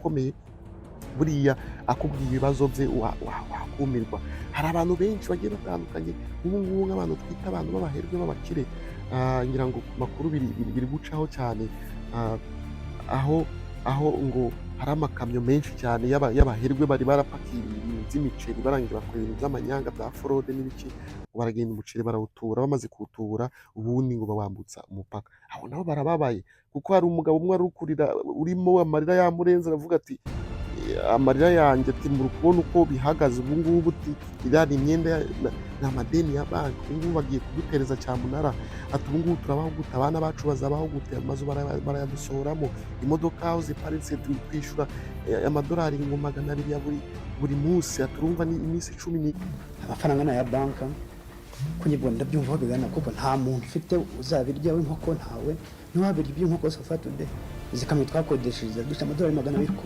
ukomeye buriya akubwiye ibibazo bye wakumirwa. Hari abantu benshi bagiye batandukanye nk'ubu ngubu, nk'abantu twita abantu b'abaherwe, b'abakire. Ngira ngo ku makuru biri gucaho cyane, aho ngo hari amakamyo menshi cyane y'abaherwe bari barapakiye ibintu by'imiceri, barangije bakora ibintu by'amanyanga bya fraude n'ibiki, ngo baragenda umuceri barawutura, bamaze kuwutubura ubundi ngo bawambutsa umupaka. Abo nabo barababaye, kuko hari umugabo umwe wari uri kurira, urimo amarira yamurenze, aravuga ati: "Amarira yanjye," ati, "muri kubona uko bihagaze ubu ngubu," ati, "iriya ni imyenda ni amadeni ya banki, ubu ngubu bagiye kudutereza cyamunara." Ati: "Ubu ngubu turabaho gute? Abana bacu bazabaho gute? Amazu barayadusohoramo, imodoka aho ziparitse twishyura amadolari ngo 200 ya buri munsi." Ati: "Urumva ni iminsi 10 ni Amafaranga ni aya banka kunyibwa, ndabyumva aho bigana, kuko nta muntu ufite uzabirya w'inkoko, ntawe ntiwabirya iby'inkoko. So far today, izi kamyo twakodesheje dufite amadolari 200 ku